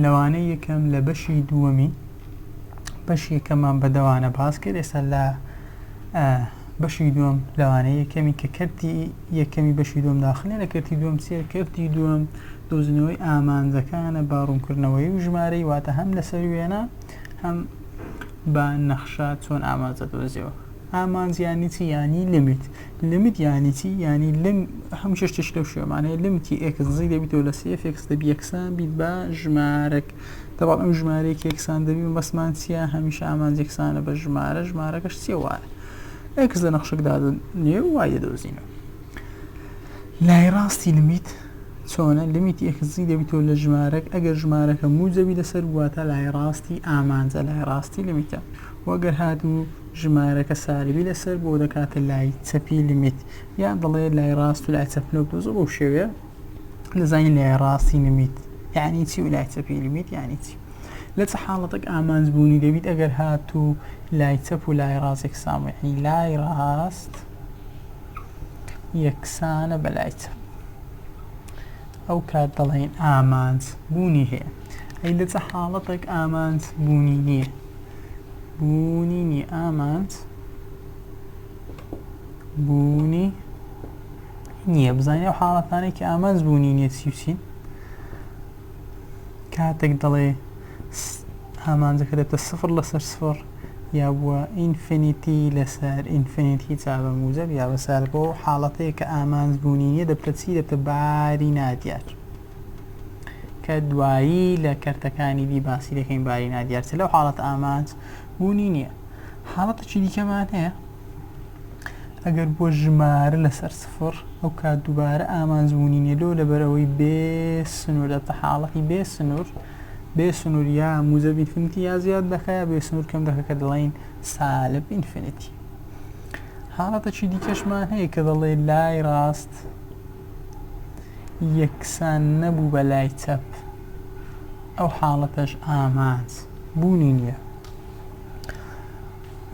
لەوانەی یەکەم لە بەشی دووەمی بەشی یەکەممان بە دەوانە باس کرد ئێستا لە بەشی دووەم لەوانەیە یەکەمی کە کەرتی یەکەمی بەشی دووەم داخلە لە کەرتی دووەم چیە کەرتی دووەم دۆزینەوەی ئامانجەکانە بە ڕوونکردنەوەی و ژمارەی واتە هەم لەسەر وێنە هەم بە نەخشە چۆن ئامانج دەدۆزیەوە ئامانج یانی چی یانی limit limit یانی چی یانی لم هەموو شتێک لەو شێوەمانەیە limit ی x نزیک دەبیتەوە لە سی f x دەبی یەکسان بیت بە ژمارەک دەباڵ ئەم ژمارەیەک یەکسان دەبی مەبەستمان چییە هەمیشە ئامانج یەکسانە بە ژمارە ژمارەکەش چییە y ە x لە نەخشەکدا نێ y دەدۆزینەوە لای ڕاستی limit چۆنە limit ی x نزیک دەبیتەوە لە ژمارەک ئەگەر ژمارەکە موجەبی لەسەر واتە لای ڕاستی ئامانجە لای ڕاستی limit ە وەگەر هاتوو ژمارەکە سالبی لەسەر بۆ دەکاتە لای چەپی limit یان دەڵێ لای ڕاست و لای چەپ لەو دۆزە بەو شێوەیە دەزانین لای ڕاستی limit یعنی چی و لای چەپی limit یعنی چی لە چ حاڵەتێک ئامانج بوونی دەبیت ئەگەر هاتوو لای چەپ و لای ڕاست یەکسان بوو یعنی لای ڕاست یەکسانە بە لای چەپ ئەو کات دەڵێن ئامانج بوونی هەیە ئەی لە چ حاڵەتێک ئامانج بوونی نییە بوونی نییە ئامانج بوونی نییە بزانین ئەو حاڵەتانەی کە ئامانج بوونی نییە چی و چین کاتێک دەڵێ ئامانجەکە دەبتە سفر لەسەر سفر یا بووە infinity لەسەر infinity جا بە موجەب یا بە سالب بۆ حاڵەتەیە کە ئامانج بوونی نییە دەبتە چی دەبتە باری نادیار کە دوایی لە کەرتەکانی دی باسی دەکەین باری نادیار چ لەو حاڵەت ئامانج بوونی نییە حاڵەتێکی دیکەمان هەیە ئەگەر بۆ ژمارە لەسەر سفر ئەو کات دووبارە ئامانج بوونی نییە لۆ لەبەرەوەی بێ سنوور دەبتە حاڵەتی بێ سنوور بێ سنوور یا موجەب infinity یا زیاد دەکا یا بێ سنوور کەم دەکا کە دەڵێین سالب infinity حاڵەتێکی دیکەشمان هەیە کە دەڵێ لای ڕاست یەکسان نەبوو بە لای چەپ ئەو حاڵەتەش ئامانج بوونی نییە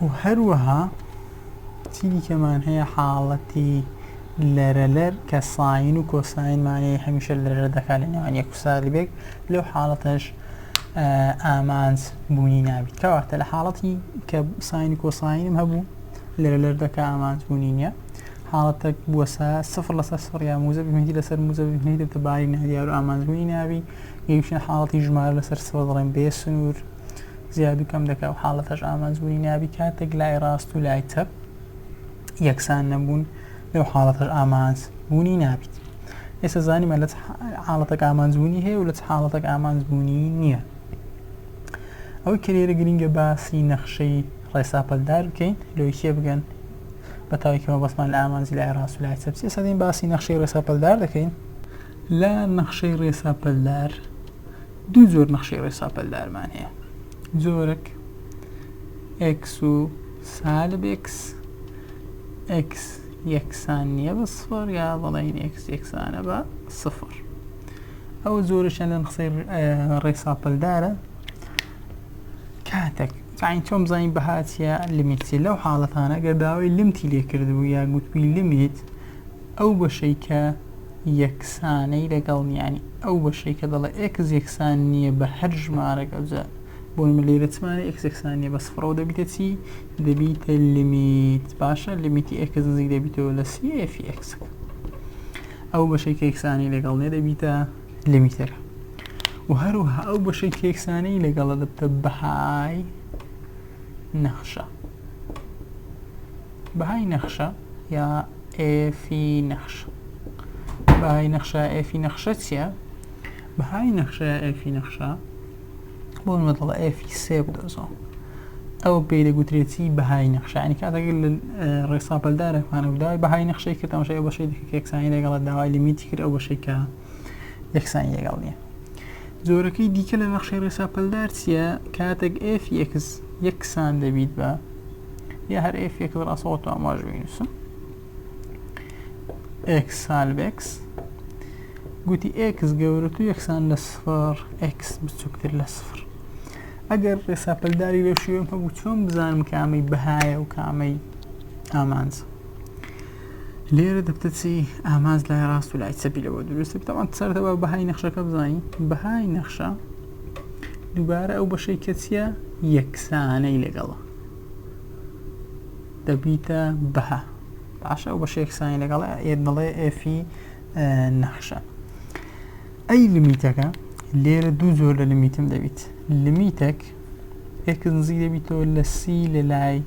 و هەروەها چی دیکەمان هەیە حاڵەتی لەرەلەر کە sine و cosine مانەیە هەمیشە لەرە دەکات لە نێوان یەک و سالبێک لەو حاڵەتەش ئامانج بوونی نابیت کەواتە لە حاڵەتی کە sine و cosine م هەبوو لەرەلەر دەکا ئامانج بوونی نییە حاڵەتەک بووە سا سفر لەسەر سفر یا موجەب infinity لەسەر موجەب infinity دەبتە باری نادیار و ئامانج بوونی نابی گەیشتە حاڵەتی ژمارە لەسەر سفر دەڵێن بێ سنوور زیاد و کەم دەکا و حاڵەتەش ئامانج بوونی نابی کاتێک لای ڕاست و لای چەپ یەکسان نەبوون لەو حاڵەتەش ئامانج بوونی نابیت ئێستا زانیمان لە حاڵەتەک ئامانج بوونی هەیە و لە چ حاڵەتەک ئامانج بوونی نییە ئەوەی کە لێرە گرینگە باسی نەخشەی ڕێساپەلدار بکەین لەوەی تێ بگەن بە تاوی کە مەبەستمان لە ئامانجی لای ڕاست و لای چەپ چیە سەدەین باسی نەخشەی ڕێساپەلدار دەکەین لە نەخشەی ڕێساپەلدار دوو جۆر نەخشەی ڕێساپەلدارمان هەیە جۆرەک x و سالب x x یەکسان نییە بە سفر یا بڵێین x یەکسانە بە سفر ئەو جۆرەشیان لە نەخشەی ڕێساپەلدارە کاتێک یانی چۆن بزانین بەها چیە limit چیە لەو حاڵەتانە گەر داوای limit ی لێ کردبوو یا گوتبووی limit ئەو بەشەی کە یەکسانەی لەگەڵ نیانی ئەو بەشەی کە دەڵێ x یەکسان نییە بە هەر ژمارەک ئەوجا بۆ من لێرە چمانە x یەکسان نییە بە سفرەوە دەبیتە چی دەبیتە limit باشە limit ی x نزیک دەبیتەوە لە سی f ی x ئەو بەشەی کە یەکسانی لەگەڵ نیە دەبیتە limit ەکە و هەروەها ئەو بەشەی کە یەکسانی لەگەڵە دەبتە بەهای نەخشە بەهای نەخشە یا f ی نەخشە بەهای نەخشە f ی نەخشە چییە؟ بەهای نەخشە یا f ی نەخشە بۆ نمونە دەڵێ f ی سێ بدۆزەوە ئەو پێی دەگوترێت چی بەهای نەخشە ینی کاتێک لە ڕێسا پەلدارێکمانە و داوای بەهای نەخشەی کرد تەماشای ئەو بەشەی دیکە کە یەکسانی لەگەڵە داوای limit ی کرد ئەو بەشەی کە یەکسانی لەگەڵ نییە جۆرەکەی دیکە لە نەخشەی ڕێسا پەلدار چییە کاتێک f x یەکسان دەبیت بە یا هەر f x ڕاستەوە تو ئاماژ بینوسم x سالب x گوتی x گەورەتر یەکسان لە سفر x بچووکتر لە سفر ئەگەر ڕێساپەلداری لەو شێوەم هەبوو چۆن بزانم کامەی بەهایە و کامەی ئامانج لێرە دەبتە چی ئامانج لای ڕاست و لای چەپی لەوە دروستە بتەوان سەرتەوە بەهای نەخشەکە بزانین بەهای نەخشە. دووبارە ئەو بەشەی کە چییە یەکسانەی لەگەڵە دەبیتە بەها باشە ئەو بەشە یەکسانی لەگەڵ دەڵێ f ی نەخشە ئەی لمیتەکە لێرە دوو جۆر لە لمیتم دەبیت لمیتەک x نزیک دەبیتەوە لە سی لە لای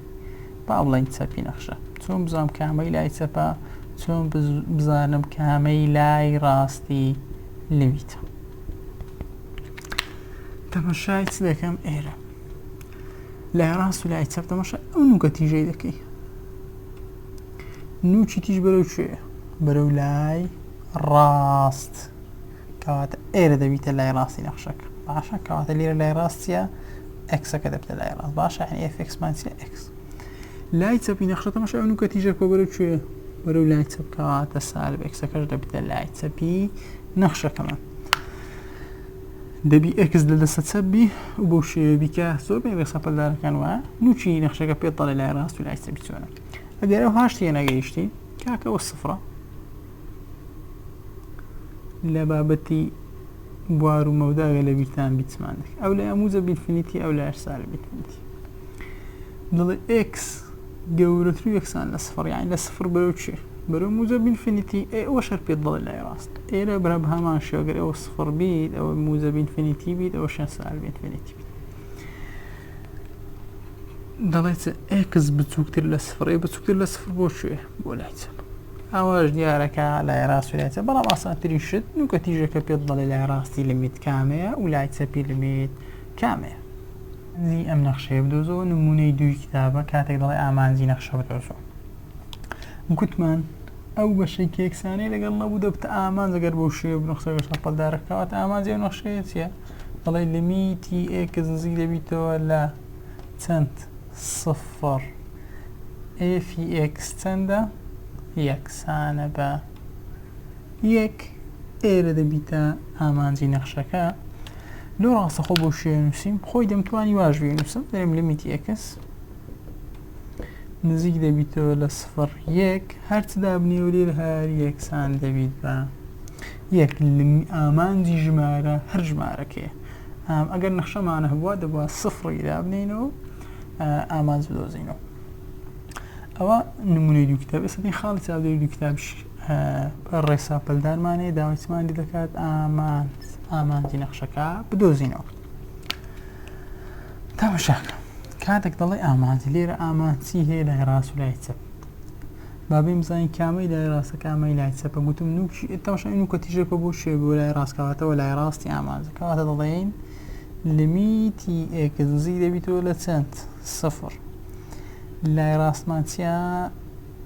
با بڵێین چەپی نەخشە چۆن بزانم کامەی لای چەپە چۆن بزانم کامەی لای ڕاستی لمیتە تەمەشای چ دەکەم ئێرە لای ڕاست و لای چەپ تەمەشا ئەو نوکە تیژەی دەکەی نوکی تیژ بەرەو کوێ بەرەو لای ڕاست کەواتە ئێرە دەبیتە لای ڕاستی نەخشەکە باشە کەواتە لێرە لای ڕاستیە x ەکە دەبتە لای ڕاست باشە یعنی f x مان چیە x لای چەپی نەخشە تەماشا ئەو نوکە تیژەکە بەرەو کوێ بەرەو لای چەپ کەواتە سالب x ەکەش دەبتە لای چەپی نەخشەکەمان دەبی x لە دەسە چەپ بی و بەو شێوە بیکە زۆر بێ ڕێسا پەلدارەکان وایە نوکی نەخشەکە پێت دەڵێ لای ڕاست و لای چەپی چۆنە ئەگەر ئەو هاش تێنەگەیشتی کاکە ئەوە سفرە لە بابەتی بوار و مەودا گەر لە بیرتان بیت چمان دەکرد ئەو لای موجەب infinity ئەو لای سالب infinity دەڵێ x گەورەتر و یەکسان لە سفر یعنی لە سفر بەرەو چێ بەرەو موجەب infinity ئێ ئەوە شەر پێت دەڵێ لای ڕاست ئێرە برا بە هەمان شێوە گەر ئەوە سفر بیت ئەوە موجەب infinity بیت ئەوەشیان سالب infinity بیت دەڵێت x بچووکتر لە سفر ئێ بچووکتر لە سفر بۆ کوێ بۆ لای چەپ ئاواش دیارە کە لای ڕاست و لای چەپ بەڵام ئاسانترین شت نوکە تیژەکە پێت دەڵێ لای ڕاستی لمیت کامەیە و لای چەپی لمیت کامەیە. ئامانجی ئەم نەخشەیە بدۆزەوە نموونەی دووی کتابە کاتێک دەڵێ ئامانجی نەخشە بدۆزەوە گوتمان ئەو بەشەی کە یەکسانەی لەگەڵ نەبوو دەبتە ئامانج ئەگەر بەو شێوە بنووسە گەشتە پەلدارە کەواتە ئامانجی ئەو نەخشەیە چییە دەڵێ لمیتی x نزیک دەبیتەوە لە چەند سفر f ی x چەندە؟ یەکسانە بە یەک. ئێرە دەبیتە ئامانجی نەخشەکە. لۆ ڕاستەخۆ بۆ شێوە نووسیم خۆی دەمتوانی واش بینووسم دەرێم لمیتی x نزیک دەبیتەوە لە سفر یەک هەرچ دابنێ و لێرە هەر یەکسان دەبیت بە یەک ئامانجی ژمارە هەر ژمارەکەیە ئەگەر نەخشەمانە هەبووە دەبووە سفری دابنێینەوە ئامانج بدۆزینەوە ئەوە نمونەی دوو کتاب ئێستا دێن خاڵی چاودێری دوو کتابش ڕێسا پەلدارمان هەیە داوای چمان لێ دەکات ئامانج ئامانجی نەخشەکە بدۆزینەوە تەماشاکە کاتێک دەڵێ ئامانج لێرە ئامانج چی هەیە لای ڕاست و لای چەپ بابێن بزانین کامەی لای ڕاستە کامەی لای چەپە گوتم نوکی تەماشای نوکە تیژەکە بۆ شێ بۆ لای ڕاست کەواتەوە لای ڕاستی ئامانج کەواتە دەڵێین لمیتی x نزیک دەبیتەوە لە چەند؟ سفر. لای ڕاستمان چییە؟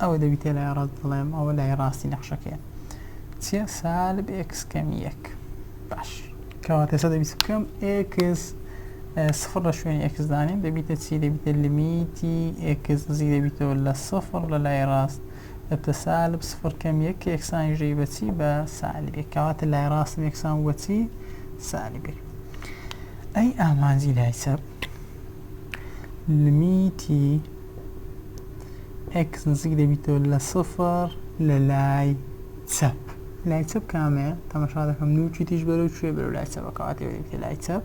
ئەوە دەبیتە لای ڕاست دەڵێم ئەوە لای ڕاستی نەخشەکەیە چییە؟ سالب x کەم یەک باش کەواتە ئێستا دەبیت بکەم x سفر لە شوێنی x دانێم دەبیتە چی دەبیتە لمیتی x نزیک دەبیتەوە لە سفر لە لای ڕاست دەبتە سالب سفر کەم یەک کە یەکسانیش دەبی بە چی بە سالب یەک کەواتە لای ڕاستم یەکسان بوو بە چی سالب یەک ئەی ئامانجی لای چەپ لمیتی x نزیک دەبیتەوە لە سفر لە لای چەپ لای چەپ کامەیە تەماشا دەکەم نوکی تیژ بەرەو کوێ بەرەو لای چەپە کەواتە دەبیتە لای چەپ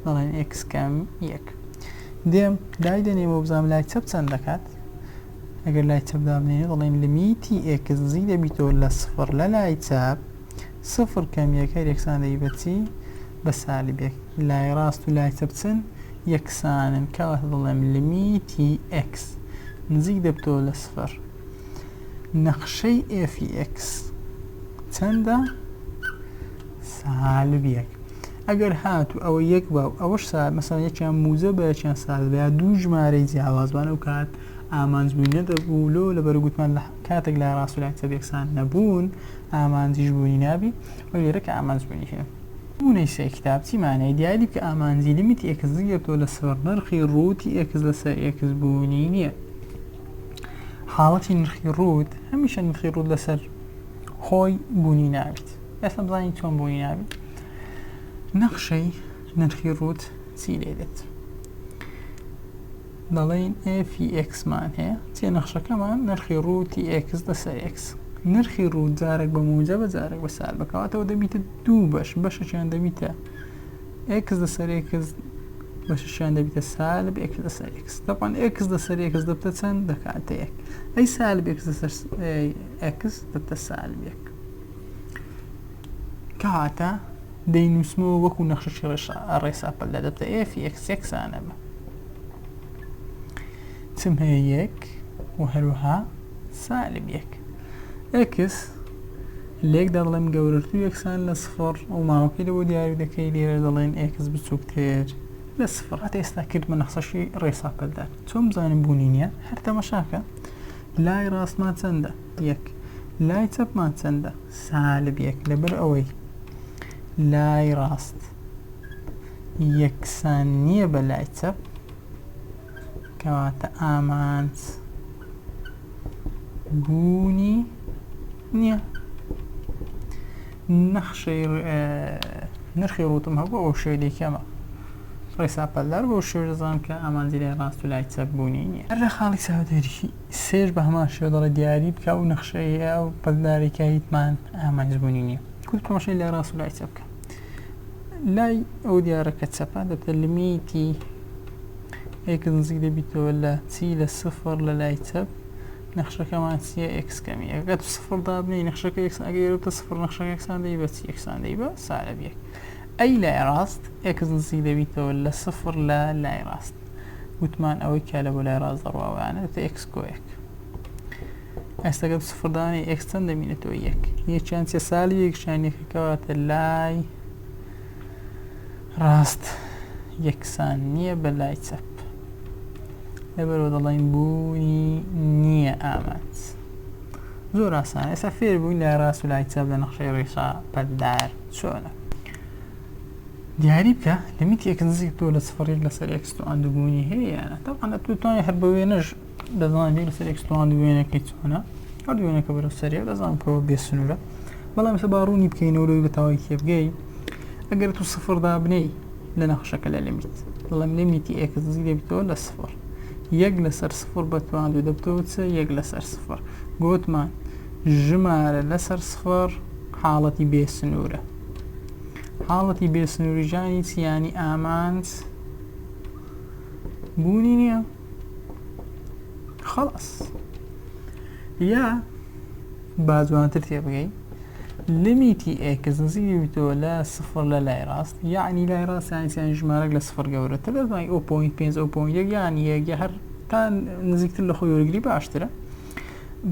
دەڵێن x کەم یەک دێم لای دەنێمەوە بزانم لای چەپ چەند دەکات ئەگەر لای چەپ دابنێین دەڵێین لمیتی x نزیک دەبیتەوە لە سفر لە لای چەپ سفر کەم یەک هەر یەکسان دەبی بە چی؟ بە سالب یەک لای ڕاست و لای چەپ چن؟ یەکسانن کەواتە دەڵێم لمیتی x نزیک دەبتەوە لە سفر نەخشەی f ی x چەندە؟ سالب یەک ئەگەر هاتوو ئەوە یەک با و ئەوەش سا مەسەڵەن یەکیان موجەبە یەکیان سالبە یا دوو ژمارەی جیاواز بان ئەو کات ئامانج بووی نەدەبوو لۆ لەبەر گوتمان لە کاتێک لای ڕاست و لای چەپ یەکسان نەبوون ئامانجیش بوونی نابی و لێرە کە ئامانج بوونی هەیە. نموونەی سێ کتاب چی مانای دیاری بکە ئامانجی لیمیتی x زیگرتەوە لە سفر نرخی ڕووتی x لەسەر x بوونی نییە حاڵەتی نرخی ڕووت هەمیشە نرخی ڕووت لەسەر خۆی بوونی نابیت ئێستا بزانین چۆن بوونی نابیت نەخشەی نرخی ڕووت چی لێ دێت دەڵێین f ی x مان هەیە چیە نەخشەکەمان نرخی ڕووتی x لەسەر x نرخی ڕووت جارێک بە موجەبە جارێک بە سالبە کەواتەوە دەبیتە دوو بەش بەشێکیان دەبیتە ئێکس لەسەر ئێکس بەشەشیان دەبیتە سالب ئێکس لەسەر ئێکس تەبعەن ئێکس لەسەر ئێکس دەبتە چەند دەکاتە یەک ئەی سالب ئێکس لەسەر ئێکس دەبتە سالب یەک کەواتە دەینووسمەوە وەکو نەخشەی ڕێسا پەلدا دەبتە ئێف ئێکس یەکسانە بە چم هەیە یەک و هەروەها سالب یەک ئێکس لێکدا دەڵێم گەورەتر و یەکسان لە سفر و ماوەکەی لە بۆ دیاری دەکەی لێرە دەڵێن ئێکس بچووکتر لە سفر هەتا ئێستا کردمە نەخشەشی ڕێسا پەلدار چۆن بزانم بوونی نییە هەر تەمەشاکە لای ڕاستمان چەندە یەک لای چەپمان چەندە سالب یەک لەبەر ئەوەی لای ڕاست یەکسان نییە بە لای چەپ کەواتە ئامانج بوونی نییە. نەخشەی نرخی ڕووتم هەبوو ئەو شێوەی کەمە ڕێسا پەلدار بەو شێوە دەزانم کە ئامانجی لای ڕاست و لای چەپ بوونی نییە. هەر لە خاڵی چاودێری سێش بە هەمان شێوە دەڵێ دیاری بکە ئەو نەخشەیە ئەو پەلدارەی کە هیتمان ئامانج بوونی نییە. کورد تەماشای لای ڕاست و لای چەپ بکە. لای ئەو دیارە کە چەپە دەبتە لمیتی ئێکس نزیک دەبیتەوە لە چی لە سفر لە لای چەپ نەخشەکەمان چییە ئێکس کەمی ئەگەر تو سفر دابنێی نەخشەکە ئێکس ئەگەر ئێرە سفر نەخشەکە یەکسان دەی بە چی یەکسان دەی بە سالب یەک ئەی لای ڕاست ئێکس نزیک دەبیتەوە لە سفر لە لای ڕاست وتمان ئەوەی کە لە بۆ لای ڕاست دەڕواوانە دەبێتە ئێکس کۆ یەک ئێستا گەر سفر دانێ ئێکس چەند دەمینێتەوە یەک یەکیان چیە سالب یەکیان یەکەکەواتە لای ڕاست یەکسان نییە بە لای چەپ لەبەرەوە دەڵێن بوونی نییە ئامانج زۆر ئاسان ئێستا فێر بووین لای ڕاست و لای چەپ لە نەخشەی ڕێسا پەلدار چۆنە دیاری بکە لمیتی ئێکس نزیک تۆ لە سفر یەک لەسەر ئێکس تو ئەندوبوونی هەیە یانە تەبعەن ئەتوو توانێت هەر بە وێنەش دەزانم یەک لەسەر ئێکس توان وێنەکەی چۆنە هەر وێنەکە بەرەو سەرێ دەزانم کەەوە بێ سنوورە بەڵام ئێستا با ڕوونی بکەینەوە لەوەی بە تەواوی تێبگەی ئەگەر تو سفر دابنێی لە نەخشەکە لە لمیت دەڵێم لمیتی ئێکس نزیک دەبیتەوە لە سفر یەک لەسەر سفر بە توان دوو دەبتەوە چ یەک لەسەر سفر گوتمان ژمارە لەسەر سفر حاڵەتی بێ سنوورە حاڵەتی بێ سنووری ژانی چیانی ئامانج بوونی نییە خلاص یا با جوانتر تێبگەین لمیتی ئێکس نزیک ببیتەوە لە سفر لە لای ڕاست یعنی لای ڕاست یانی چیان ژمارەک لە سفر گەورەتر دەتوانین ئەو پۆینت پێنج ئەو پۆینت یەک یان یەک یا هەر تا نزیکتر لە خۆی وەرگری باشترە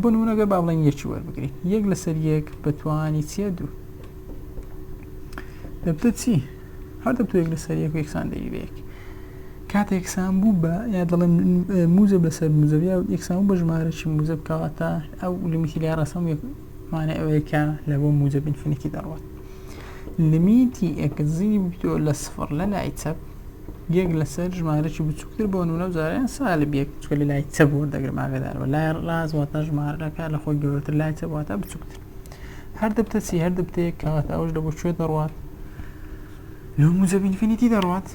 بۆ نمونە گەر با بڵێن یەکی وەربگری یەک لەسەر یەک بەتوانی چییە دوو دەبتە چی هەر دەبتە یەک لەسەر یەک و یەکسان دەبی بە یەک کاتێک یەکسان بوو بە یا دەڵێم موجب لەسەر موجب یا یەکسان بوو بە ژمارەی موجب کەواتە ئەو لمیتی لای ڕاستەم یەک مانای ئەوەیە کە لە بۆ موجب ئینفینیتی دەڕوات لمیتی ئێکس بتۆ لە سفر لە لای چەپ یەک لەسەر ژمارەی بچووکتر بۆ نمونە جاریان سالب یەک چکە لە لای چەپ وەردەگرم ئاگادارەوە لای ڕاست واتە ژمارەکە لە خۆی گەورەتر لای چەپ واتە بچووکتر هەر دەبتە چی هەر دەبتە یەک کەواتە ئەوش لە بۆ کوێ دەڕوات لۆ موجب ئینفینیتی دەڕوات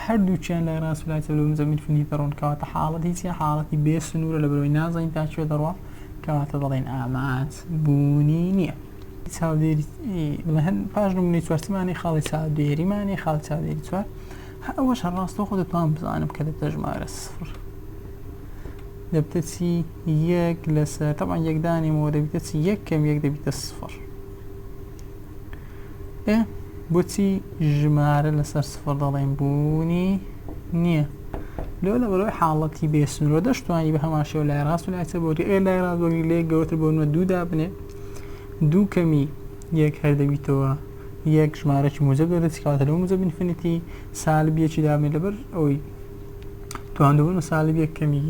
هەردووکیان لای ڕاست و لای چەپ لۆ موجب ئینفینیتی دەڕۆن کەواتە حاڵەتی چیە حاڵەتی بێ سنوورە لە بەرەوەی نازانین تا کوێ دەڕوا کەواتە دەڵێن ئامانج بوونی نییە چاودێری هەن پاش نمونەی چوارچمانی خاڵی چاودێریمانی خاڵ چاودێری چوار ئەوەش هەر ڕاستەوخۆ دەتوان بزانم کە دەبتە ژمارە سفر دەبتە چی یەک لەسەر تەبعەن یەک دانێمەوە دەبیتە چی یەک کەم یەک دەبیتە سفر ئێ بۆچی ژمارە لەسەر سفر دەڵێن بوونی نییە لۆ لە بەرەوەی حاڵەتی بێ سنوورە دەشتوانی بە هەمان شێوە لای ڕاست و لای چەپ بۆری ئێ لای ڕاست بۆری لێ گەورەتر بۆ نمونە دوو دابنێ دوو کەمی یەک هەر دەبیتەوە یەک ژمارەی موجب دەردەچی کەواتە لەو موجب ئینفینیتی سالب یەکی دابنێ لەبەر ئەوەی تواندبوون سالب یەک کەمی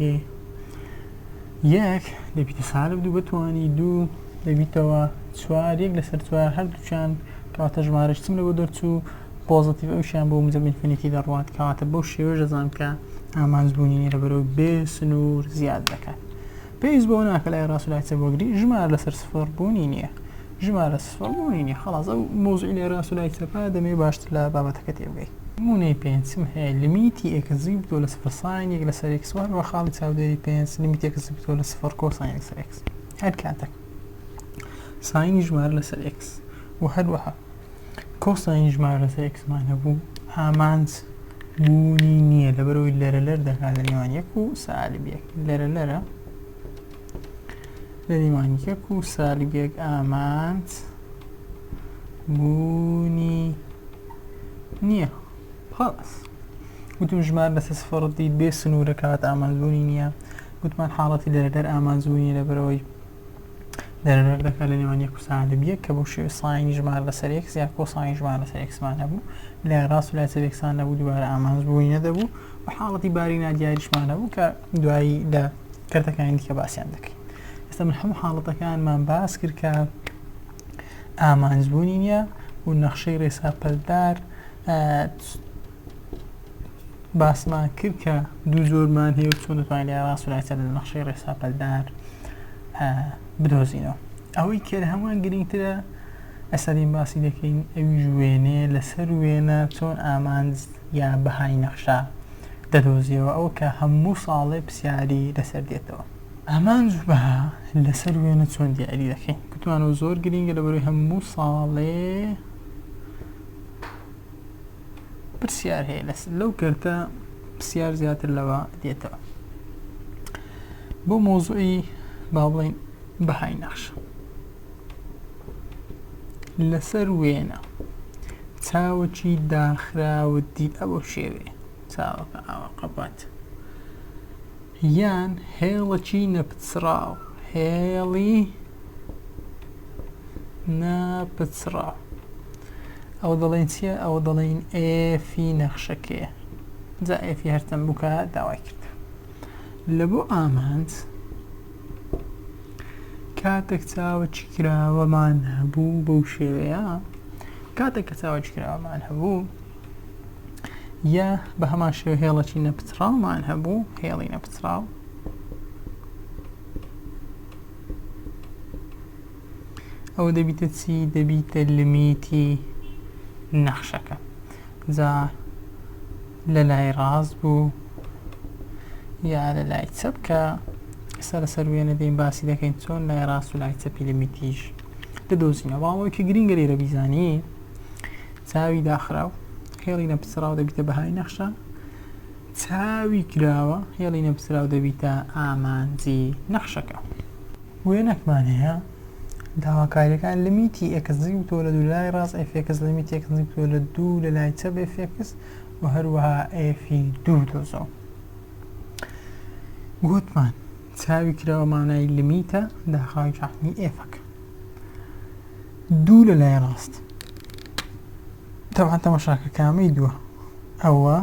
یەک دەبیتە سالب دوو بتوانی دوو دەبیتەوە چوار یەک لەسەر چوار هەردووکیان کەواتە ژمارەش چم لەبۆ دەرچوو پۆزەتیڤ ئەوشیان بۆ موجب ئینفینیتی دەڕوات کەواتە بەو شێوەش دەزانم کە ئامانج بوونی نیە لەبەرەوەی بێ سنوور زیاد دەکات پێویست بەوە ناکە لای ڕاست و لای چەپ وەگری ژمارە لەسەر سفر بوونی نییە ژمارە سفر بوونی نییە خلاص ئەو مەوزوعی لای ڕاست و لای چەپە دەمەوێت باشتر لە بابەتەکە تێبگەی نمونەی پێنجم هەیە لمیتی ئێکس زی بتۆ لە سفر ساین یەک لەسەر ئێکس وەروە خاڵی چاودێری پێنج لمیتی ئێکس بتۆ لە سفر کۆساین لەسەر ئێکس هەر کاتێک ساینی ژمارە لەسەر ئێکس و هەروەها. کۆساین ژمارە لەسەر ئێکسمان هەبوو ئامانج بوونی نییە لەبەرەوەی لەرە لەر دەکات لە نێوان یەک و سالب یەک لەرە لەرە لە نێوان یەک و سالب یەک ئامانج بوونی نییە خلاص گوتم ژمار لەسەر سفر دیت بێ سنوورە کات ئامانج بوونی نییە گوتمان حاڵەتی لەرە لەر ئامانج بوونی لەبەرەوەی دەرەرەر دەکات لە نێوان یەک و سالب یەک کە بەو شێوەی ساینی ژمارە لەسەر ئێکس یا کۆساینی ژمارە لەسەر ئێکسمان هەبوو لای ڕاست و لای چەپ یەکسان نەبوو دووبارە ئامانج بوونی نەدەبوو و حاڵەتی باری نادیاریشمان هەبوو کە دوایی لە کەرتەکانی دیکە باسیان دەکەین ئێستا من هەموو حاڵەتەکانمان باس کرد کە ئامانج بوونی نییە و نەخشەی ڕێسا پەلدار باسمان کرد کە دوو جۆرمان هەیە و چۆن دەتوانین لای ڕاست و لای چەپ لە نەخشەی ڕێسا پەلدار بدۆزینەوە. ئەوەی کە لە هەمووان گرنگترە ئێستا دێین باسی دەکەین ئەویش وێنەیە لەسەر وێنە چۆن ئامانج یا بەهای نەخشە دەدۆزیەوە ئەوە کە هەموو ساڵێ پرسیاری لەسەر دێتەوە. ئامانج و بەها لەسەر وێنە چۆن دیاری دەکەین؟ گوتمانەوە زۆر گرنگە لەبەرەوەی هەموو ساڵێ پرسیار هەیە لەس لەو کەرتە پرسیار زیاتر لەوە دێتەوە بۆ مۆزوعی با بڵێین بەهای نەخشە لەسەر وێنە چاوەکی داخراوت دیت ئەوە شێوێ چاوەکە ئاوا قەپات یان هێڵەکی نەپچڕاو هێڵی نەپچڕاو ئەوە دەڵێن چییە؟ ئەوە دەڵێن ئێفی نەخشەکەیە جا ئێفی هەرچەند بوو کە داوای کرد لە بۆ ئامانج کاتێک چاوەکی کراوەمان هەبوو بەو شێوەیە کاتێک کە چاوەکی کراوەمان هەبوو یا بە هەمان شێوە هێڵەکی نەپچڕاومان هەبوو هێڵی نەپچڕاو ئەوە دەبیتە چی؟ دەبیتە لمیتی نەخشەکە جا لە لای ڕاست بوو یا لە لای چەپ کە ئێستا لەسەر وێنە دێین باسی دەکەین چۆن لای ڕاست و لای چەپی لمیتیش دەدۆزینەوە بەڵام ئەوەی کە گرینگە لێرە بیزانی چاوی داخراو هێڵی نەپچڕاو دەبیتە بەهای نەخشە چاوی کراوە هێڵی نەپچراو دەبیتە ئامانجی نەخشەکە. وێنەکمان هەیە داواکاریەکان لمیتی ئێکس نزیک بتەوە لە دوو لای ڕاست ئێف ئێکس لمیتی ئێکس نزیک بتەوە لە دوو لە لای چەپ ئێف ئێکس و هەروەها ئێفی دوو بدۆزەوە گوتمان چاوی کراوە مانای لمیتە داخراوی چاخنی ئێفەکە دوو لە لای ڕاست تەبعەن تەماشاکە کامەی دووە ئەوە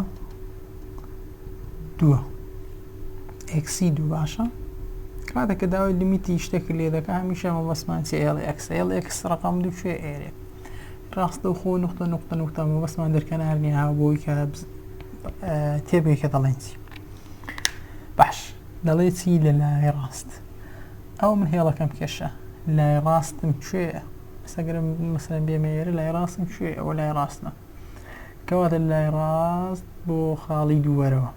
دووە ئێکسی دوو باشە کاتێک کە داوای لیمیتی شتێک لێ دەکە هەمیشە مەبەستمان چی ئێڵ ئێکس ئێڵ ئێکس ڕقم دوو کوێ ئێرێ ڕاستەوخۆ نقطە نقطە نقطە مەبەستمان دەرکەنار نیە ها بۆی کە تێبگەی کە دەڵێن چی باش دەڵێ چی لە لای ڕاست ئەو من هێڵەکەم کێشە لای ڕاستم کوێیە ئەگەر مەسەلەن بێمە ئێرە لای ڕاستم کوێ ئەوە لای ڕاستمە کەواتە لای ڕاست بۆ خاڵی دووەرەوە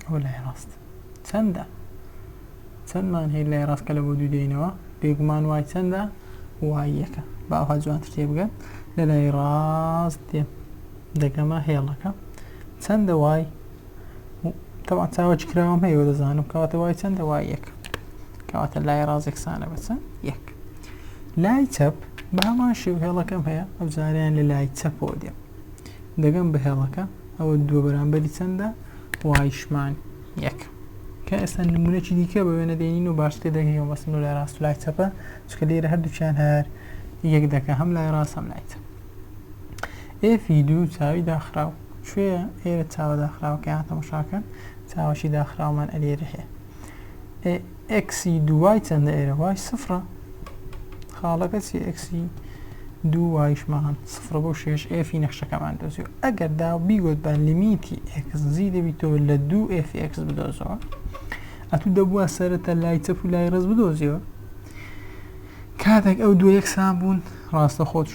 ئەوە لای ڕاست چەندە چەندمان هەیە لای ڕاست کە لە بۆ دوو دێینەوە بێگومان وای چەندە وای یەکە با ئەوها جوانتر تێبگەن لە لای ڕاست دێم دەگەمە هێڵەکە چەندە وای تەبعەن چاوەکی کراوەم هەیە و دەزانم کەواتە وای چەندە وای یەک کەواتە لای ڕاست یەکسانە بە چەند یەک لای چەپ بە هەمان شێوە هێڵەکەم هەیە ئەو جاریان لە لای چەپەوە دێم دەگەم بە هێڵەکە ئەوە دووە بەرامبەری چەندە وایشمان یەک کە ئێستا نمونەکی دیکە بە وێنە دێنین و باشتر دەگەین بەسم لای ڕاست و لای چەپە چونکە لێرە هەردووکیان هەر یەک دەکە هەم لای ڕاست هەم لای چەپ ئێفی دوو چاوی داخراو کوێیە ئێرە چاوە داخراوەکەیان تەماشاکەن چاوەشی داخراومان ئەلێرە هەیە ئێکسی دوو وای چەندە ئێرە وای سفرە خاڵەکە چی ئێکسی دوو وایشمان سفرە بۆ شێش ئێفی نەخشەکەمان دۆزیەوە ئەگەر دا بیگوت بە لیمیتی ئێکس زی دەبیتەوە لە دوو ئێفی ئێکس بدۆزەوە ئەتوو دەبووە سەرەتا لای چەپ و لای ڕاست بدۆزیەوە کاتێک ئەو دوو یەکسان بوون ڕاستە خۆت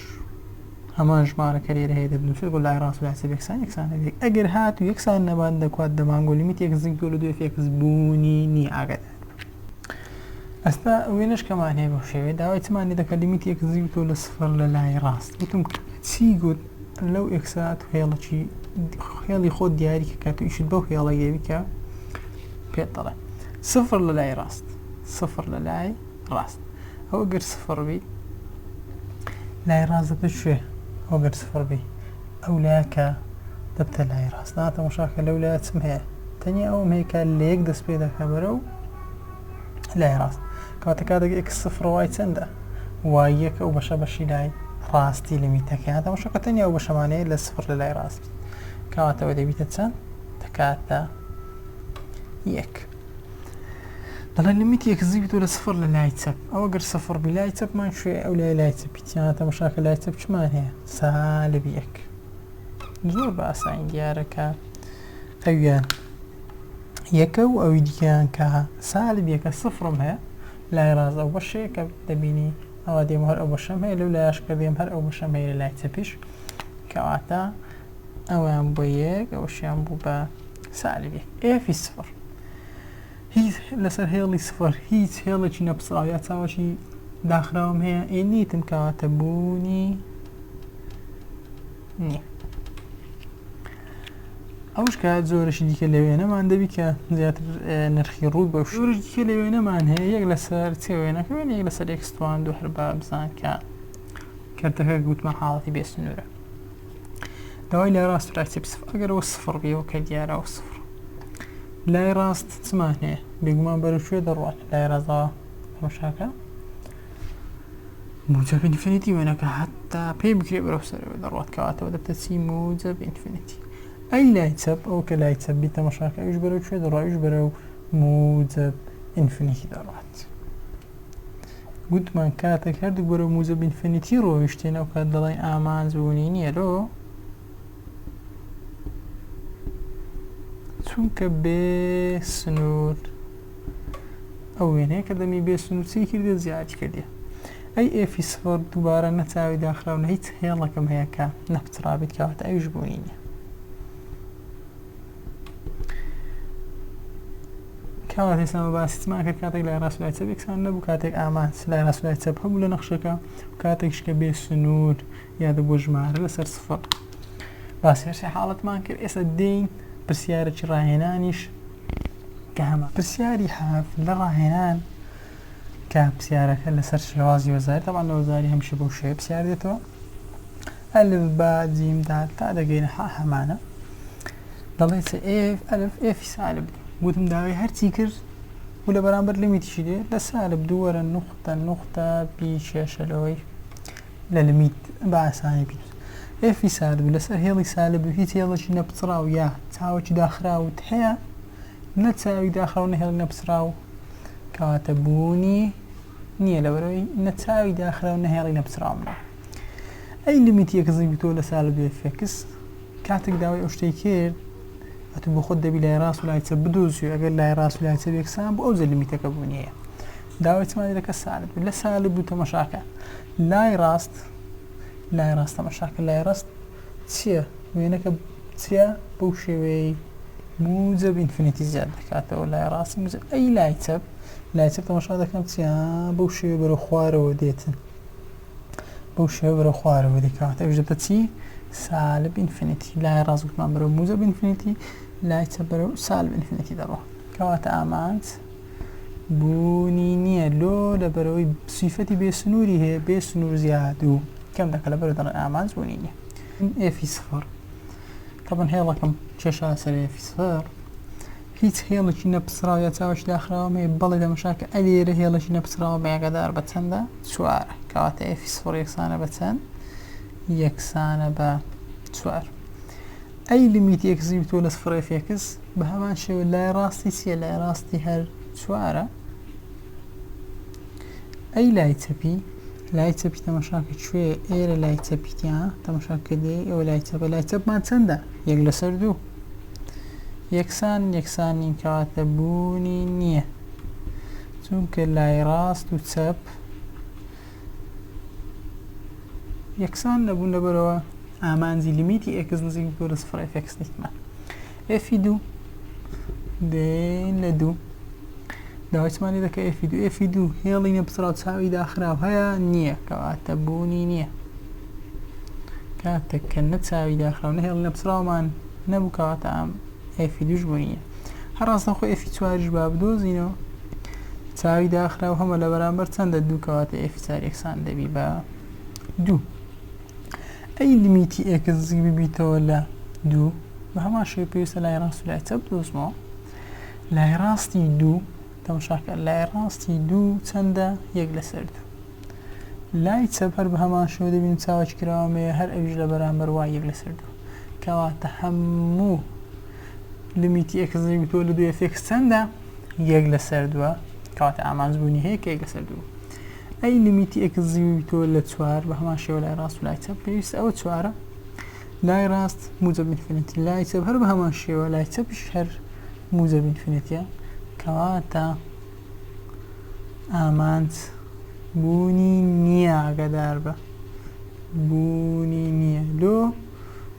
هەمان ژمارە کە لێرە هەیە دەبنووسێت بۆ لای ڕاست و لای چەپ یەکسان یەکسان دەبێت ئەگەر هات و یەکسان نەبان دەکات دەمانگۆ لیمیت ئێکس زیگ تۆ لە دوو ئێف ئێکس بوونی نییە ئاگادار ئەستا وێنەش کەمان هەیە بەو شێوەیە داوای چمان لێ دەکات لیمیت ئێکس زیگ تۆ لە سفر لە لای ڕاست وتم چی گوت؟ لەو x ات هێڵەکی هێڵی خۆت دیاری کە کە تو ئیشت بەو هێڵە یەوی کە پێت دەڵێ سفر لە لای ڕاست سفر لە لای ڕاست ئەو گەر سفر بی لای ڕاست دەبتە کوێ ئەو گەر سفر بی ئەو لایە کە دەبتە لای ڕاست نا تەماشاکە لەو لایە چم هەیە تەنیا ئەوم هەیە کە لە یەک دەست پێ دەکا بەرەو لای ڕاست کەواتە کاتێک x سفرە y چەندە؟ y یەک ئەو بەشە بەشی لای ڕاستی لیمیتەکە یان تەماشاکە تەنیا ئەو بەشەمانەیە لە سفر لە لای ڕاست بیت کەواتەوە دەبیتە چەند دەکاتە یەک دەڵێ لیمیت یەک زی بیتۆ لە سفر لە لای چەپ ئەوە گەر سفر بی لای چەپمان کوێ ئەو لای لای چەپی تیانە تەماشاکە لای چەپ چمان هەیە سالب یەک زۆر بە ئاسانی دیارە کە ئەویان یەکە و ئەوی دیکەیان کە سالب یەکە سفرم هەیە لای ڕاست ئەو بەشەیە کە دەبینی ئەوە دێم هەر ئەو بەشەم هەیە لەو لایش کە دێم هەر ئەو بەشەم هەیە لە لای چەپیش کەواتە ئەویان بۆ یەک ئەوشیان بوو بە سالب یەک f ی سفر هیچ لەسەر هێڵی سفر هیچ هێڵێکی نەپچڕاو یا چاوەکی داخراوم هەیە ئێ نیتم کەواتە بوونی نییە. ئەوش کە جۆرەشی دیکە لە وێنەمان دەبی کە زیاتر نرخی ڕوو بە جۆرش دیکە لە وێنەمان هەیە یەک لەسەر چێ وێنەکە وێنە یەک لەسەر x توان دوو هەر با بزان کە کەرتەکە گوتمان حاڵەتی بێ سنوورە داوای لای ڕاست و لای چەپ سفر ئەگەرەوە سفر بیەوە کە دیارەوە سفر لای ڕاست چمان هەیە بێگومان بەرەو کوێ دەڕوات لای ڕاستەوە تەماشاکە موجب infinity وێنەکە هەتا پێی بکرێ بەرەو سەرەوە دەڕوات کەواتەوە دەبتە چی موجب infinity ئەی لای چەپ ئەو کە لای چەپ بی تەماشاکە ئەویش بەرەو کوێ دەڕوا ئەویش بەرەو موجب infinity دەڕوات گوتمان کاتێک هەردوو بەرەو موجب infinity ڕۆیشتین ئەو کات دەڵێن ئامانج بوونی نییە لۆ چونکە بێ سنوور ئەو وێنەیە کە دەمی بێ سنوور چی کردێ زیادی کردێ ئەی f ی سفر دووبارە نە چاوی داخراو نە هیچ هێڵەکەم هەیە کە نەپچڕابێت کەواتە ئەویش بوونی نییە کەواتە ئێستا ئەمە باسی چمان کرد کاتێک لای ڕاست و لای چەپ یەکسان نەبوو کاتێک ئامانج لای ڕاست و لای چەپ هەبوو لە نەخشەکە و کاتێکش کە بێ سنوور یا دەبوو ژمارە لەسەر سفر باسی هەرسێ حاڵەتمان کرد ئێستا دێین پرسیارێکی ڕاهێنانیش کە هەمان پرسیاری حاف لە ڕاهێنان کە پرسیارەکە لەسەر شێوازی وەزاری تەبعەن لە وەزاری هەمیشە بەو شێوەیە پرسیار دێتەوە ئەلف با جیم دال تا دەگەینە حا هەمانە دەڵێ چ f ئەلف f ی سالب گوتم داوای هەرچی کرد و لە بەرامبەر لیمیتیشی دێ لە سالب دوو وەرە نوختە نوختە بیکێشە لەوەی لە لیمیت بە ئاسانی بینووس f ی سالب لەسەر هێڵی سالب هیچ هێڵێکی نەپچڕاو یا چاوەکی داخراوت هەیە نە چاوی داخراو نە هێڵی نەپچڕاو کەواتە بوونی نییە لەبەرەوەی نە چاوی داخراو نە هێڵی نەپچڕاوم نە ئەی لیمیتی x تۆ لە سالب f x کاتێک داوای ئەو شتەی کرد ئەتو بۆ خۆت دەبی لای ڕاست و لای چەپ بدۆزی ئەگەر لای ڕاست و لای چەپ یەکسان بوو ئەو لیمیتەکە بوونی هەیە داوای چمان دەکە سالب لە سالب بوو تەمەشاکە لای ڕاست لای ڕاست تەمەشاکە لای ڕاست چییە وێنەکە چییە بەو شێوەیەی موجب infinity زیاد دەکاتەوە لای ڕاستی موجب ئەی لای چەپ لای چەپ تەماشا دەکەم چییە بەو شێوە بەرەو خوارەوە دێتن بەو شێوە بەرەو خوارەوە دێت کەواتە ئەویش دەبێتە چی سالب infinity لای ڕاست گوتمان بەرەو موجب infinity لای چەپ بەرەو سالب infinity دەڕۆ کەواتە ئامانج بوونی نییە لۆ لەبەرەوەی سیفەتی بێ سنووری هەیە بێ سنوور زیاد و کەم دەکە لەبەر دەڵێن ئامانج بوونی نییە f ی سفر تەبەن هێڵەکەم کێشا سەر f ی سفر هیچ هێڵێکی نەپچڕاو یا چاوەکی داخراوم هەیە بەڵێ تەماشاکە ئەلێرە هێڵێکی نەپچڕاوە بە ئاگادار بە چەندە چوارە کەواتە f ی سفر یەکسانە بە چەند یەکسانە بە چوار ئەی لیمیتی x ی تۆ لە سفر f x بە هەمان شێوە لای ڕاستی چییە لای ڕاستی هەر چوارە ئەی لای چەپی لای چەپی تەماشاکە کوێ ئێرە لای چەپی تیا تەماشا کردێ ئەوە لای چەپە لای چەپمان چەندە یەک لەسەر دوو یەکسان یەکسان نین کەواتە بوونی نییە چونکە لای ڕاست و چەپ یەکسان نەبوون لەبەرەوە ئامانجی لیمیتی x نزیک بوو لە سفر f x دیتمان f ی دوو دێن لە دوو داوای چمان لێ دەکە f ی دوو f ی دوو هێڵی نەپچڕاو چاوی داخراو هەیە نییە کەواتە بوونی نییە. کاتێک کە نە چاوی داخراو نە هێڵی نەپچڕاومان نەبوو کەواتە ئەم F ی دووش بوونی نییە. هەر ڕاستەوخۆ F ی چواریش با بدۆزینەوە. چاوی داخراو هەمە لە بەرامبەر چەندە دوو کەواتە F ی چوار یەکسان دەبی بە دوو. ئەی limit ی x نزیک ببیتەوە لە دوو بە هەمان شێوە پێویستە لای ڕاست و لای چەپ بدۆزمەوە. لای ڕاستی دوو تەماشاکە لای ڕاستی دوو چەندە یەک لەسەر دوو. لای چەپ هەر بە هەمان شێوە دەبینم چاوەکی کراوەم هەیە هەر ئەویش لە بەرامبەر y یەک لەسەر دوو کەواتە هەموو limit ی x تۆ لە دوو f x چەندە یەک لەسەر دووە کەواتە ئامانج بوونی هەیە کە یەک لەسەر دوو ئەی limit ی x تۆ لە چوار بە هەمان شێوە لای ڕاست و لای چەپ پێویستە ئەوە چوارە لای ڕاست موجب infinity لای چەپ هەر بە هەمان شێوە لای چەپیش هەر موجب infinity ە کەواتە ئامانج بوونی نییە ئاگاداربە بوونی نییە لۆ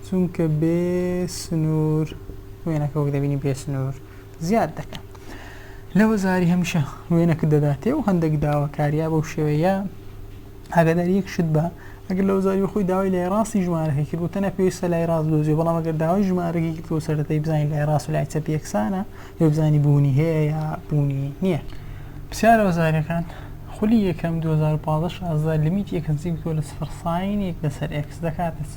چونکە بێ سنوور وێنەکە وەک دەبینی بێ سنوور زیاد دەکە لە وەزاری هەمیشە وێنەکە دەداتێ و هەندێک داواکاریە بەو شێوەیە ئاگاداری یەک شت بە ئەگەر لە وەزاری خۆی داوای لای ڕاستی ژمارەکەی کرد تەنە پێویستە لای ڕاست دۆزیەوە بەڵام ئەگەر داوای ژمارەکەی کرد تۆ سەرەتای بزانین لای ڕاست و لای چەپ یەکسانە لێ بزانی بوونی هەیە یا بوونی نییە. پرسیارە وەزاریەکان، خولی یەکەم 2015 16 limit ی x نزیک بکەوە لە سفر sine یەک لەسەر x دەکاتە چ؟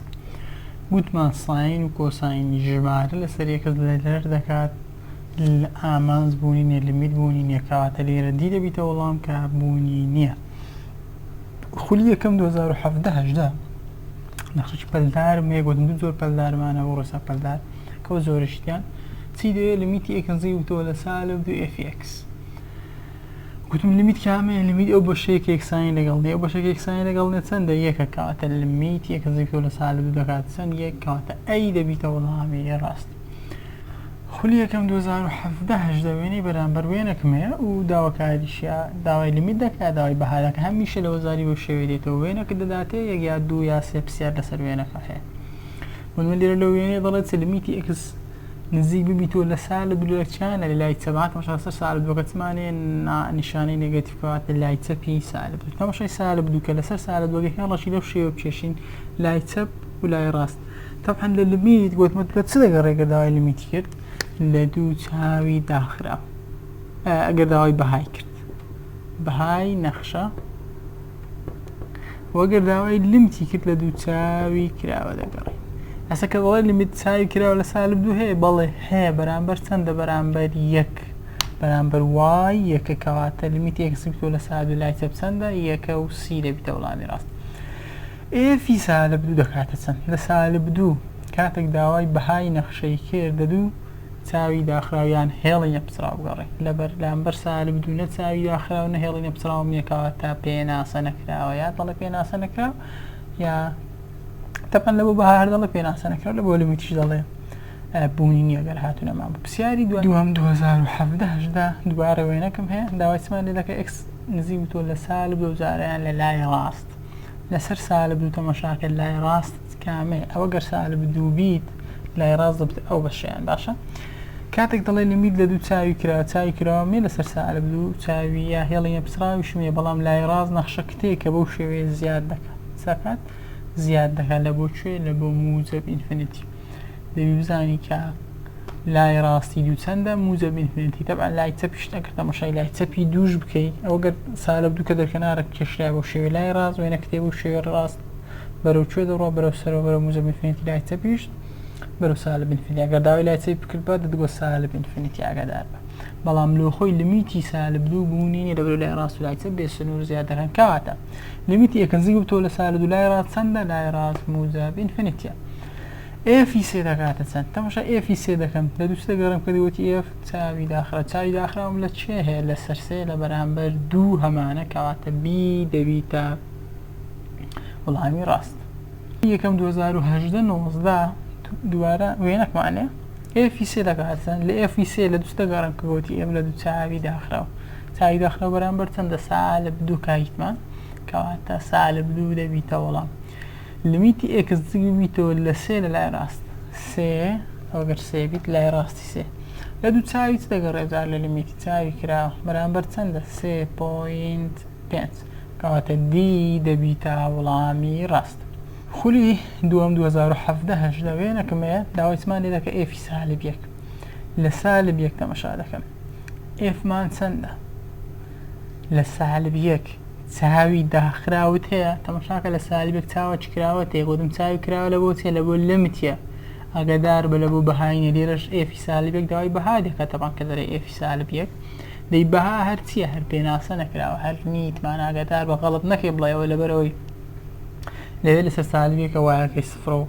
گوتمان sine و cosine ژمارە لەسەر x لەرەر دەکات لە ئامانج بوونی نیە limit بوونی نیە کەواتە لێرە D دەبیتە وەڵام کە بوونی نییە. خولی یەکەم 2017 هەژدە نەخشەکی پەلدارم هەیە گوتم دوو جۆر پەلدارمانە بۆ ڕێسا پەلدار کەو زۆرە شتیان چی دەوێت limit ی x وتەوە لە سالب دوو f x گوتم limit کامەیە limit ئەو بەشەیە کە یەکسانی لەگەڵ نیە ئەو بەشەکە یەکسانی لەگەڵ نیە چەندە یەکە کەواتە limit ی x وتەوە لە سالب دوو دەکات چەند یەک کەواتە A دەبیتە وەڵامی ڕاست خولی یەکەم 2017 هەژدە وێنەی بەرامبەر وێنەکم هەیە و داواکاریشە داوای limit دەکات داوای بەها دەکات هەمیشە لە وەزاری بەو شێوەیە دێتەوە وێنەکە دەداتێ یەک یا دوو یا سێ پرسیار لەسەر وێنەکە هەیە بۆ نموونە لێرە لەو وێنەیە دەڵێت چ limit ی x نزیک ببیتەوە لە سالب لە چیانە لە لای چەپ تەماشا سەر سالب دووەکە چمانێ نیشانەی negative کەواتە لای چەپی سالب دوو تەماشای سالب دوو کە لەسەر سالب دووەکە هێڵەکی لەو شێوە بکێشین لای چەپ و لای ڕاست تەبعەن لە limit گوتمت لە چ دەگەڕێ گەر داوای limit ی کرد لە دوو چاوی داخرا ئەگەر داوای بەهای کرد بەهای نەخشە وەگەر داوای limit ی کرد لە دوو چاوی کراوە دەگەڕێ ئەسە کە دەڵێ limit چاوی کراوە لە سالب دوو هەیە بەڵێ هەیە بەرامبەر چەندە بەرامبەر یەک بەرامبەر y یەکە کەواتە limit ی x تۆ لە سالب لای چەپ چەندە یەکە و C دەبیتە وەڵامی ڕاست f ی سالب دوو دەکاتە چەند؟ لە سالب دوو کاتێک داوای بەهای نەخشەی کرد دە دوو چاوی داخراو یان هێڵی نەپچڕاو بگەڕێ لە بەرامبەر سالب دوو نە چاوی داخراو نە هێڵی نەپچڕاوم نییە کەواتە پێناسە نەکراوە یا دەڵێ پێناسە نەکراو یا تەبعەن لە بۆ بەها هەر دەڵێ پێناسە نەکراو لە بۆ limit یش دەڵێ بوونی نییە گەر هاتوو نەمان بوو پرسیاری دووەم 2017 هەژدە دووبارە وێنەکەم هەیە داوای چمان لێ دەکە x نزیک بتۆ لە سالب دوو جارەیان لە لای ڕاست لەسەر سالب دوو تەمەشاکە لای ڕاست کامەیە ئەوە گەر سالب دوو بیت لای ڕاست دەبێت ئەو بەشیان باشە کاتێک دەڵێ limit لە دوو چاوی کرا چاوی کراوە مێ لەسەر سالب دوو چاوی یا هێڵی نەپچڕاویشم هەیە بەڵام لای ڕاست نەخشە کتێکە بەو شێوەیە زیاد دەکات چاکات زیاد دەکات لە بۆ کوێ لە بۆ موجب infinity دەبی بزانی کە لای ڕاستی دوو چەندە موجب infinity تەبعەن لای چەپیش ئەگەر تەماشای لای چەپی دووش بکەی ئەوە گەر سالب دوو کە دەرکەنارە کێشرا بەو شێوەی لای ڕاست وێنە کتێب و شێوەی ڕاست بەرەو کوێ دەڕوا بەرەو سەرەوە بەرەو موجب infinity لای چەپیش بەرەو سالب infinity ئەگەر داوای لای چەپی بکرد بە دەتگۆ سالب infinity ئاگادار بە بەڵام لۆ خۆی limit ی سالب دوو بوونی نیە لەبەرو لای ڕاست و لای چەپ بێ سنوور زیاد دەکەن کەواتە limit ی x نزیک بتەوە لە سالب دوو لای ڕاست چەندە لای ڕاست موجب infinity ە F ی سێ دەکاتە چەند؟ تەماشا F ی سێ دەکەم لە دوو چ دەگەڕێم کە دەوتی F چاوی داخرا چاوی داخراوم لە چێ هەیە لەسەر سێ لە بەرامبەر دوو هەمانە کەواتە B دەبیتە وەڵامی ڕاست. یەکەم 2018 19 دووبارە وێنەکمانێ F ی سێ دەکات چەند لە F ی سێ لە دوو دەگەڕێم کە گوتی F لە دوو چاوی داخراو چاوی داخراو بەرامبەر چەندە سالب دوو کاهیتمان کەواتە سالب دوو دەبیتە وەڵام limit ی x ببیتەوە لە سێ لە لای ڕاست سێ ئەگەر سێ بیت لای ڕاستی سێ لە دوو چاوی چ دەگەڕێ جار لە limit ی چاوی کراوە بەرامبەر چەندە سێ point پێنج کەواتە D دەبیتە وەڵامی ڕاست. خولی دووەم 2017 هەژدە وێنەکەم هەیە داوای چمان لێ دەکە f ی سالب یەک لە سالب یەک تەمەشا دەکەم f مان چەندە لە سالب یەک چاوی داخراوت هەیە تەمەشاکە لە سالب یەک چاوە کراوە تێ گوتم چاوی کراوە لە بۆ چێ لە بۆ لمتە ئاگادار بە لە بۆ بەهای نیە لێرەش f ی سالب یەک داوای بەها دەکات تەبان کە دەرێ f ی سالب یەک دەی بەها هەر چییە هەر پێناسە نەکراوە هەر نیتمان ئاگادار بە غەڵت نەکەی بڵێەوە لەبەرەوەی لەوێ لەسەر سالبێکە y ەکەی سفرە و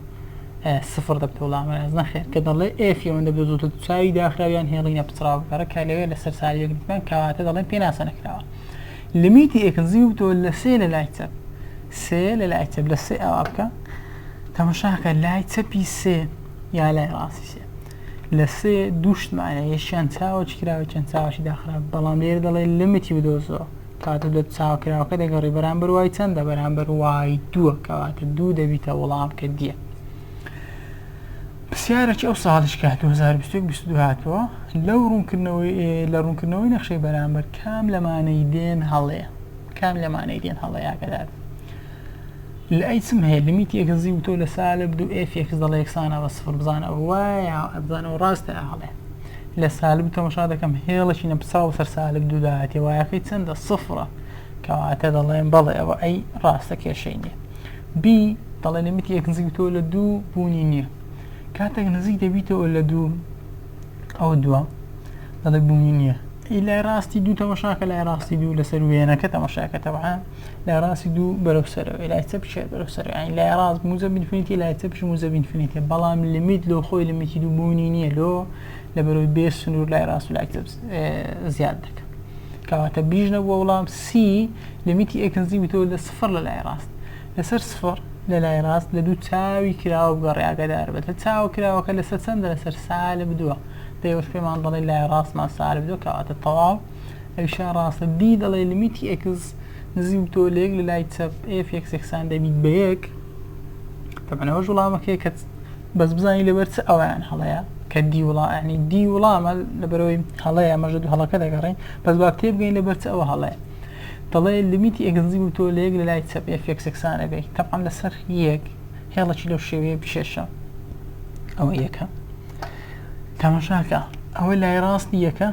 سفر دەبێت وەڵام ڕاست نەخێر کە دەڵێ f ئەوەندە بدۆزێتەوە چاوی داخراویان هێڵی نەپچڕاو بگەڕێ کە لەوێ لەسەر سالبێک دیتمان کەواتە دەڵێن پێناسە نەکراوە limit ی x نزیک بتەوە لە سێ لە لای چەپ سێ لە لای چەپ لە سێ ئەوا بکە تەمەشاکە لای چەپی سێ یا لای ڕاستی سێ لە سێ دووشتمانە یەکیان چاوەکی کراوە چەند چاوەکی داخرا بەڵام لێرە دەڵێ limit ی بدۆزەوە کەواتە لە چاوە کراوەکە دەگەڕی بەرامبەر y چەندە بەرامبەر y دووە کەواتە دوو دەبیتە وەڵام کە D یە پرسیارێکی ئەو ساڵیش کە 2022 هاتووە لەو ڕوونکردنەوەی لە ڕوونکردنەوەی نەخشەی بەرامبەر کام لەمانەی دێن هەڵەیە کام لەمانەی دێن هەڵەیە ئاگادار لە A چم هەیە limit ی x نزیک بتەوە لە سالب دوو f x دەڵێ یەکسانە بە سفر بزانە وایە بزانەوە ڕاستە هەڵەیە لە سالب تەمەشا دەکەم هێڵێکی نەپچڕاو بەسەر سالب دوودا هاتیە y ەکەی چەندە سفرە کەواتە دەڵێم بەڵێ ئەوە A ڕاستە کێشەی نییە B دەڵێ limit ی x نزیک تۆ لە دوو بوونی نییە کاتێک نزیک دەبیتەوە لە دوو ئەو دووە دەڵێ بوونی نییە ئی لای ڕاستی دوو تەمەشاکە لای ڕاستی دوو لەسەر وێنەکە تەمەشاکە تەبعا لای ڕاستی دوو بەرەو سەرەوە لای چەپ شێر بەرەو سەرەوە یانی لای ڕاست موجەب infinity لای چەپش موجەب infinity بەڵام limit لۆ خۆی limit ی دوو بوونی نییە لۆ لەبەرەوەی بێ سنوور لای ڕاست و لای چەپ زیاد دەکە کەواتە B ش نەبووە وەڵام C limit ی x نزیک بتەوە لە سفر لە لای ڕاست لەسەر سفر لە لای ڕاست لە دوو چاوی کراوە بگەڕێ ئاگادار بێت لە چاوە کراوەکە لەسەر چەندە لەسەر سالب دووە دەیەوەش پێمان دەڵێ لای ڕاستمان سالب دووە کەواتە تەواو ئەویشیان ڕاستە D دەڵێ limit ی x نزیک بتەوە لە یەک لە لای چەپ f x یەکسان دەبیت بە یەک طبعا ئەوەش وڵامەکەی کە بەس بزانی لەبەر چ ئەویان هەڵەیە کە D وڵا ینی D وڵامە لەبەرەوەی هەڵەیە ئەمەش دوو هەڵەکە دەگەڕین بەس با تێبگەین لەبەر چ ئەوە هەڵەیە دەڵێ limit ی x نزیک بتەوە لە یەک لە لای چەپ f x یەکسانە بێ طبعا لەسەر یەک هێڵێکی لەو شێوەیە بکێشە ئەوە یەکە تەمەشاکە ئەوە لای ڕاستی یەکە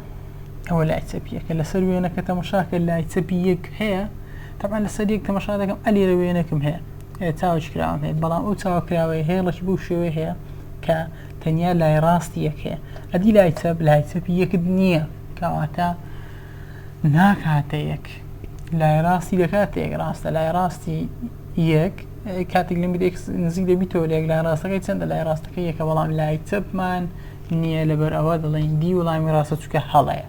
ئەوە لای چەپی یەکە لەسەر وێنەکە تەمەشاکە لای چەپی یەک هەیە تەبعەن لەسەر یەک تەمەشا دەکەم ئەلیرە وێنەکەم هەیە چاوەکی کراوەم هەیە بەڵام ئەو چاوە کراوەیە هێڵێکی بەو شێوەیە هەیە کە تەنیا لای ڕاستی یەک هەیە ئەدی لای چەپ لای چەپی یەکت نییە کەواتە ناکاتە یەک لای ڕاستی دەکاتە یەک ڕاستە لای ڕاستی یەک کاتێک limit نزیک دەبیتەوە لە یەک لای ڕاستەکەی چەندە لای ڕاستەکەی یەکە بەڵام لای چەپمان نییە لەبەر ئەوە دەڵێن D وڵامی ڕاستە چونکە هەڵەیە.